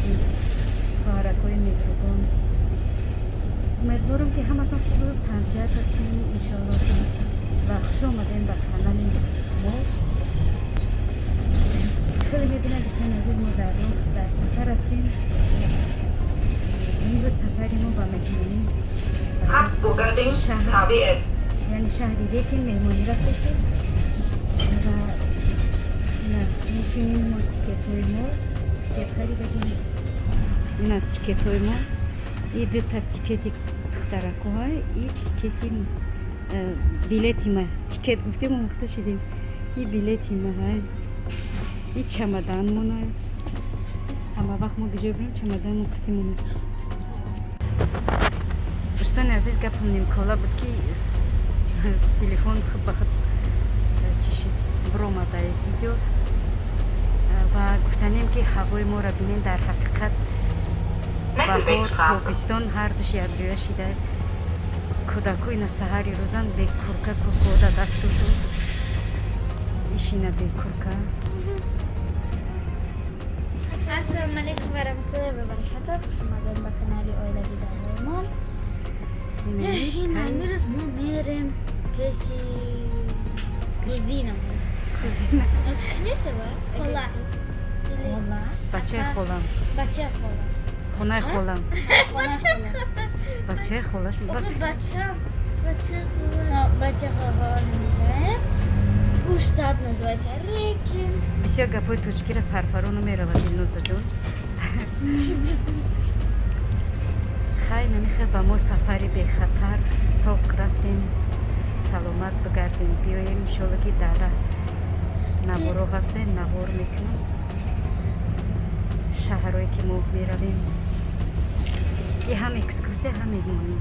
Азиз, хоҳаракҳои меҳрубон, умедворам, ки ҳаматон хубу тансиҳат ҳастем, иншоалло. Ва хуш омадем ба канали мо. Хеле мебинам, дӯстони азиз, мо дар роҳ, дар сафар ҳастем. Имрӯз сафари мо ба меҳмонӣ Habsburger-Ring, KWS. Яъне шаҳри Рекин меҳмонӣ рафтастем. Ва инчунин мо тикетҳои мо, тикет харидагем. Ина тикетҳои мо, и дута тикети духтаракҳои, и тикети билети ма. Тикет гуфтем, омӯхта шудем. И билети ма ҳай, и чамаданмона. Ҳама вақт мо куҷо бирем, чамаданмон қатимона. Дӯстони азиз, гапам нимкола буд, ки телефон худ ба худ чӣ шид, биромадаи видео. Ва гуфтанем, ки ҳавои моро бинен. Дар ҳақиқат, баҳор, Nettelbeckstraße. тобистон ҳардуш якҷоя шида. Кӯдаку ина саҳари рӯзан бе курка, куркода дастушон ишина, бе курка. Ассалому алайкум ва раҳматуллоҳи ва баракатуҳ. Хуш омадем ба канали оилави Давромон. Ин амирӯз мо мерем пеши кузинамон. Кузина. Чӣ мешавад? Хола. Хола? Бачаи холам. Бачаи хола. Хонаи холам. Хонаи хола. Бачаи холаш. Охе, бача. Бача хола. Бачаи хола намедонем. Штат называется Рекин. Бисёр гапҳои тоҷикиро сарфаро намеравад, Дилнозаҷон. Хай, намехел ба мо сафари бехатар, соқ рафтем, саломат бигардем, биёем, иншолло. Ки дар наворо ҳастем, навор мекунем шаҳрое ки мо меравем. И ҳам экскурсия, ҳам меҳмонӣ.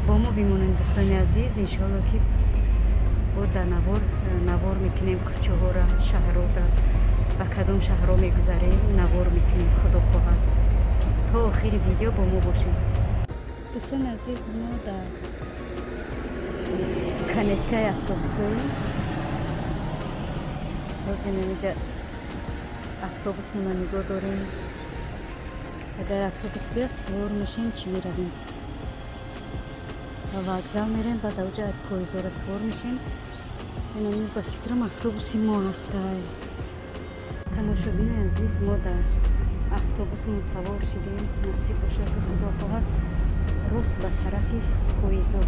Бо мо бимонед, дӯстони азиз, иншоалло, ки бо дар навор мекунем кӯчаҳоро, шаҳрҳоро, ба кадом шаҳрҳо мегузарем, навор мекунем. Худо хоҳад, то охири видео бо мо бошем. Дӯстони азиз, мо дар конечкаи автобусҳоем. Ҳозир инҷа автобусмона нигоҳ дорем. Агар автобус биёд, сувор мешем, чӣ меравем, ба вокзал мерем, баъд ауҷа поездора сувор мешем. Инами, ба фикрам, автобуси мо ҳастай. Тамошобини азиз, мо дар автобусмон савор шидем. Насиб бошад, ки Худо хоҳад, рост ба тарафи поездо.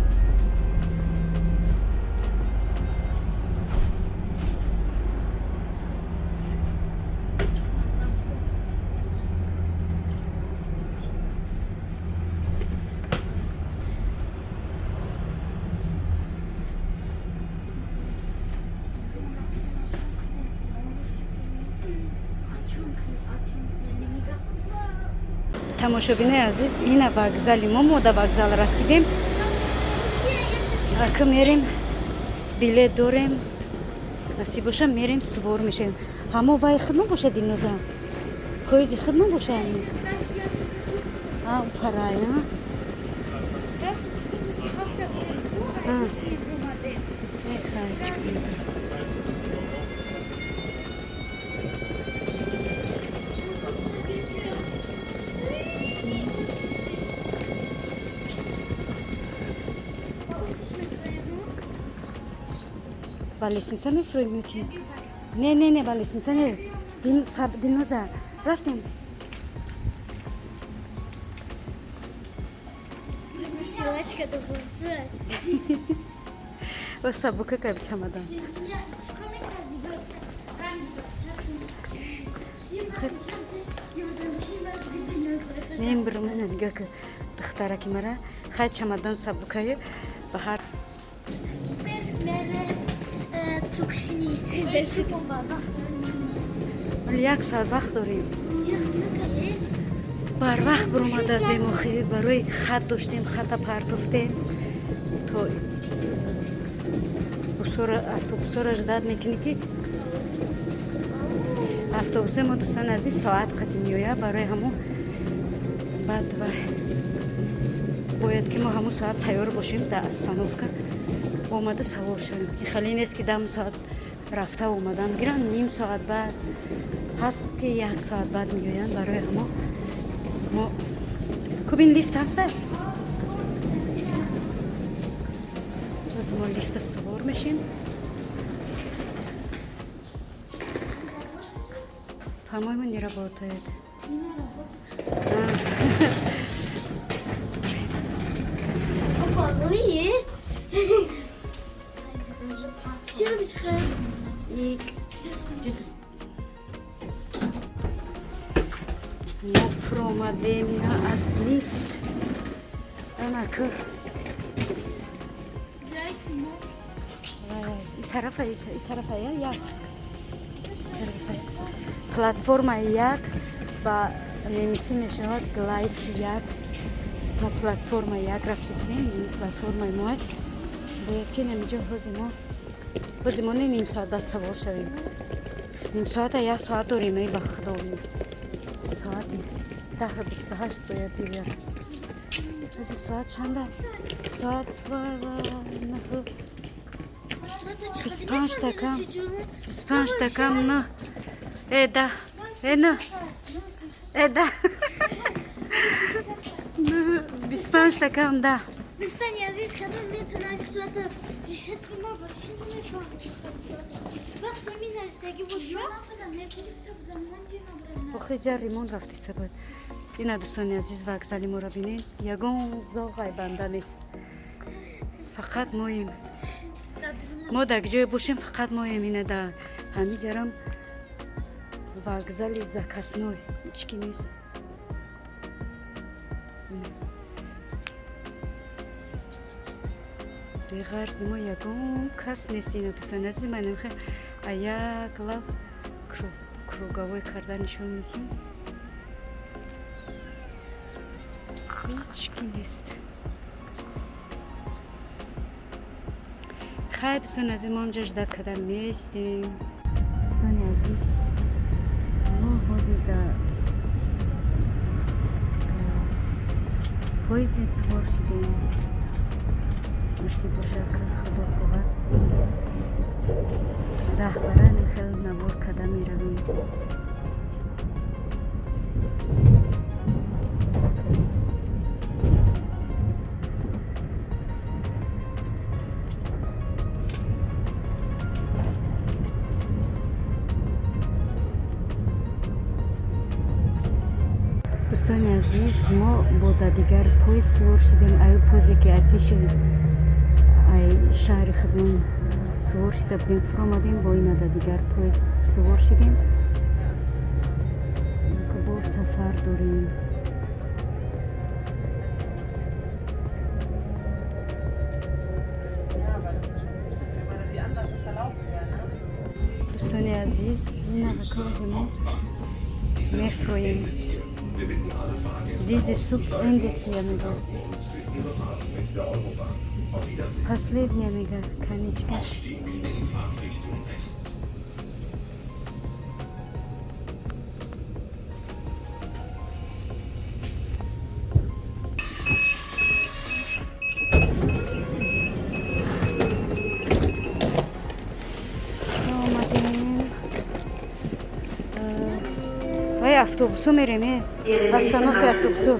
Тамошобинои азиз, ина вокзали мо. Мо да вокзал расидем. Ака, мерем, билет дорем, насиб боша, мерем, сувор мешавем. Ҳамо вай хидмат бошад, Дилноза, поезди хидмат боша. А парай. Рафти автобуси ҳафта будем. Автобуси мебромадем. Хай, чӣ кунем? Ба лестница мефуроем ки? Не, не, не, ба лестница не. Дилноза, рафтем. Силачка до боза. Ва сабука кай чамадан. Чикор мекардӣ, бача? Ранг бача. Ёрдамчи ман буди. Мембирам, ина нигоҳ ки, духтараки мара. Хай, чамадан сабукае ба ҳар. Теперь мере Цугшини. Вале як соат вақт дорем. Барвақт биромада бемохӣ, барои хат доштем, хата партофтем. То автобусора ждать мекунӣ, ки автобусои мо, дӯстони азиз, соат қати меояд. Барои ҳамо баъд ва бояд ки мо ҳамун соат тайёр бошем, дар остановка омада савор шавем. Хеле нест, ки дам соат. Рафта омадан гиранд, ним соат баъд ҳаст, ки як соат баъд меоянд. Барои ҳамо мо кубин лифт ҳаста, боз мо лифта сувор мешем. По-моему, не работает. Не работает. Мо фуромадем ина аз лифт. Анаку и тарафа, и тарафа, як платформаи як, ба немисӣ мешавад Gleis як. Мо платформа як рафтистем, платформаи мо бояд ки намиҷо. Ҳози мо, бози мо не, ним соат баъд савор шавем. Ним соата, як соат дорем. Эй, ба худо, соати 10:28 бояд биёяд. Ози соат чанда? Соат 25 кам, 25 кам на э да э на э да 25 кам да. Дӯстони азиз, кадом метавонад соата решат кунам? Вообще намефаҳмам соата. Вақте минавиштагӣ буд, охи ҷа ремонт рафтиста буд. Ина, дӯстони азиз, вокзали моро бинед, ягон зоғай банда нест, фақат моем. Мо дар ҷое бошем, фақат моем. Ина да ҳамиҷарам вокзали заказной, ҳички нест. Беғарзи мо ягон кас нест. Ина, дӯстони азиз, ман а як лав круговой карда нишон медиҳем, ҳички нест. Хайр, дӯстони азиз, мо ҳамҷа ждать карда меистем. Дӯстони азиз, мо ҳозир дар поезди сувор шудем. Насиб боша, ки худо хоҳад, раҳбарани хел навор карда меравем. Дӯстони азиз, мо бо дар дигар поезд сувор шудем. Аю поезде, ки ай пеши ай шаҳри худмон сувор шуда будем, фуромадем, бо ина дар дигар поезд сувор шудем. Бо сафар дорем. Дӯстони азиз, ина ҳакози мо мефроем. Diese Zug endet hier, мега. Последняя, мега, конечка. Ausstieg in Fahrtrichtung rechts. Омадем. Вай, автобусу мерем, э? Остановка автобусу.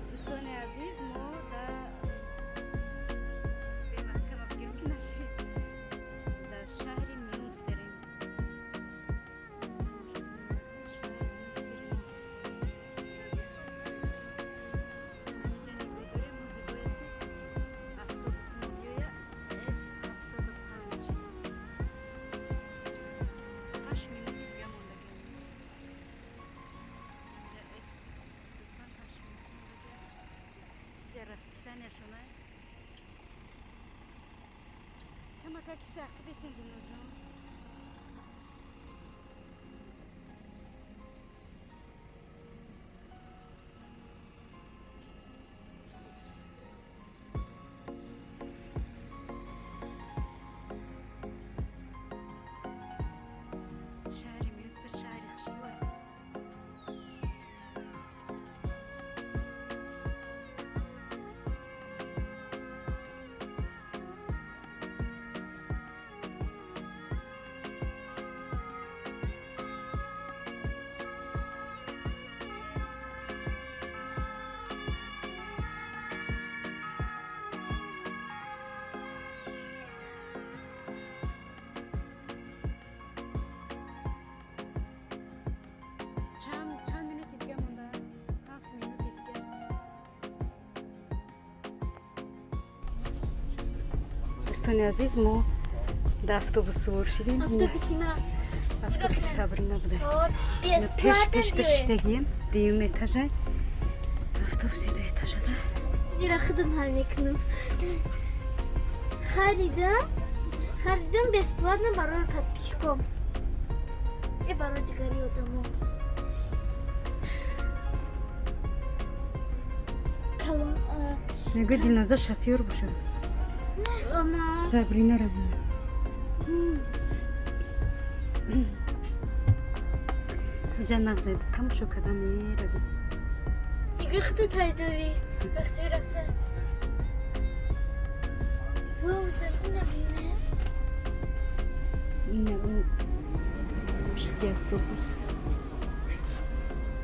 Дӯстони азиз, мо дар бемаскава бигирем, ки наши дар шаҳри Мюнстерем. Шаҳри Мюнстерем. Инҷа нигоҳ дорем, ҳозир бояд ки автобуси мо биёя. С 75, 8 минути дига мондагиам. Инҷа С 75, 8 минут мондагиам. Инҷа расписанияшона. Камакаки сақиб бестен, Дилноҷон. Шаҳри Мюнстер шаҳри хушрӯа. Дӯстони азиз, мо дар автобус сувор шидем. Автобуси ма. Автобуси Сабрина буда. Бесплатно. Пеш пешда шидагием, дуюм этажай. Автобуси ду этажада. Ира худам ҳал мекунам. Харидам. Харидам бесплатно барои подписчиком. И барои дигари одамо. Калон. Мегӯяд, Дилноза шофёр бошад. Ама. Сабринара бина. Ҷа нағзе тамошо карда меравем. Нигоҳ худат ҳайдорӣ. Вақти рафта. Вау, замина бина. Ина он пишти автобус.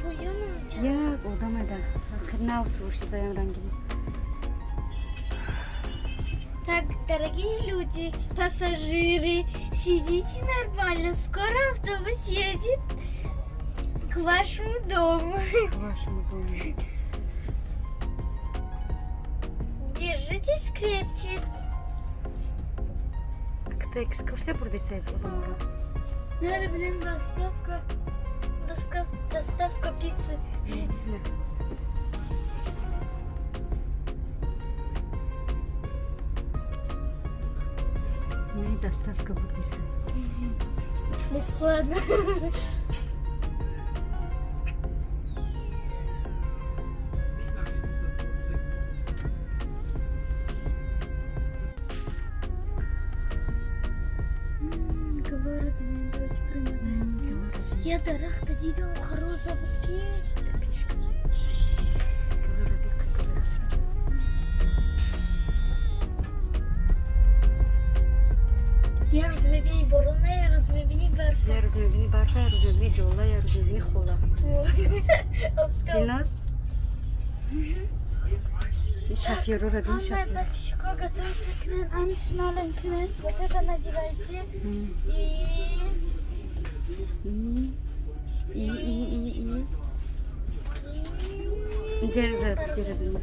Поёнам ҷа. Як одаме да ахир нав сувор шидаям рангин. Так, дорогие люди, пассажиры, сидите нормально. Скоро автобус едет к вашему дому. К вашему дому. Держитесь крепче. Акта экскурсия бурдесай одаморо. Мера, блин, доставка. Доставка пиццы. Не, доставка бурдеса. Бесплатно. Говорит, мне дочь промода. Я дарахта дидам хароза буд ки. Я рӯз мебини борона, я рӯз мебини барфа. Я рӯз мебини барфа, я рӯз мебини ҷола, я рӯз мебини хола. Офтоб. Дилназ? Ин шофёрора бин, Ама шофёр. подписчика готовится к нам, аншнален к нам. Вот это надевайте. И И и и и ҷеда ҷеда бин.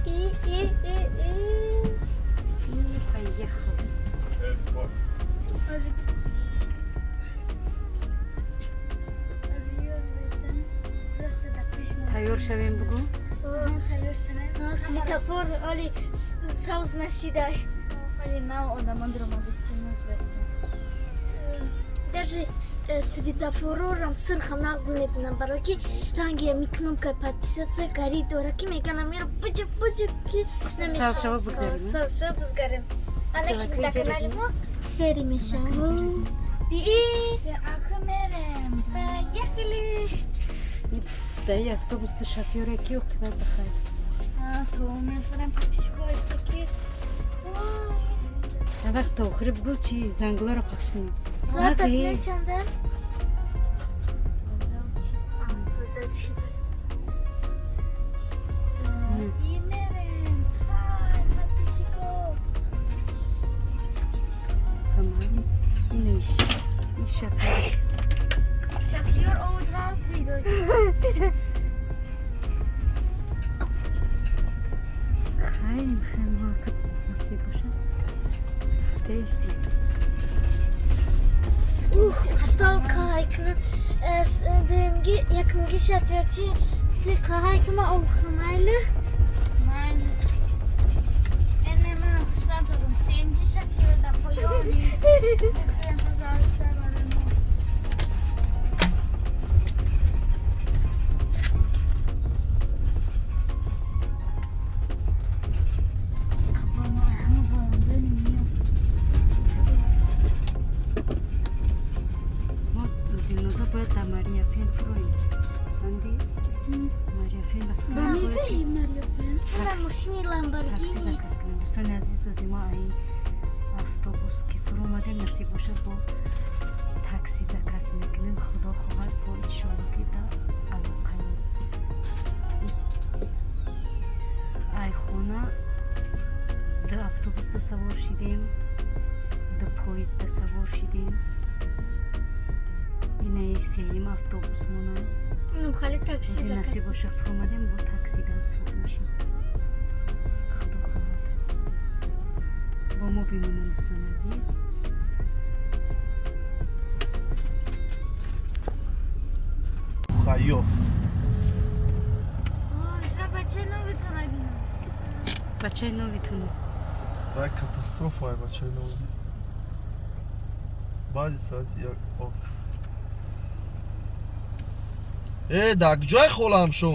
И. И поехал. Ози Озбекистон. Просто так письмо. Тайёр шавем, бугӯ. Тайёр шавем. Светофор оли савз нашидай. Оли нав одамон дромадистин Озбекистон. Даже светофорорам сирха нағз мебинам, барои ки ранги ами кнопкаи подписаться гари дора, ки меган амиро буҷа буҷа ки Савз шава бигзарем, Савз шава бизгарем. Ана ки Талаккӯи дар канали ҷараби. мо сери мешавад. Би Я ака мерем. Поехали. Дар автобус ду шофёре ки оқибат бахайр. А, то мефурем подписчика истаки. Вақт то охири бугӯ, чи зангларо пахш кунем. Соат Накунӣ. акнун чанда? 12:40. И мерем. Хай, подписчика. Ҳамаи иниш ин шофёр. Шофёр овод дод. Хайм хайм, мо насиб бошад, рафтаистем. Ух, устал қаҳай кунам. Дуюмги, якумги шофёрчи ти қаҳай кума охамайли. Ман эне ман хушна дорам. Семги шофёр да поёни. Мефурем, пожалуйста, барои мо. Кабана ҳама баландони миёд. Мо, Дилноза, бояд дар Мариафен фуроем. Анди Мариафен ба фуроем. Ина мошини Такси Ламборгини. заказ кунем. Дӯстони азиз, ози мо ай автобус ки фуромадем, насиб бошад, бо такси заказ мекунем. Худо хоҳад, бо иншоалло ки дар алоқаем. Ай хона ду автобусда савор шидем, ду поездда савор шидем. Инаи сеюм автобусмона. Ну, хали такси Ози заказ. насиб боша, фуромадем, бо такси дан савор мешем. Худо хоҳад, бо мо бимонанд, дӯстони азиз. Хайё. Бачаи новитон бинам. Бачаи новитону. Вай, катастрофа ай бачаи нови. Баъзи соати як ок. Э, дар куҷои холаам шум?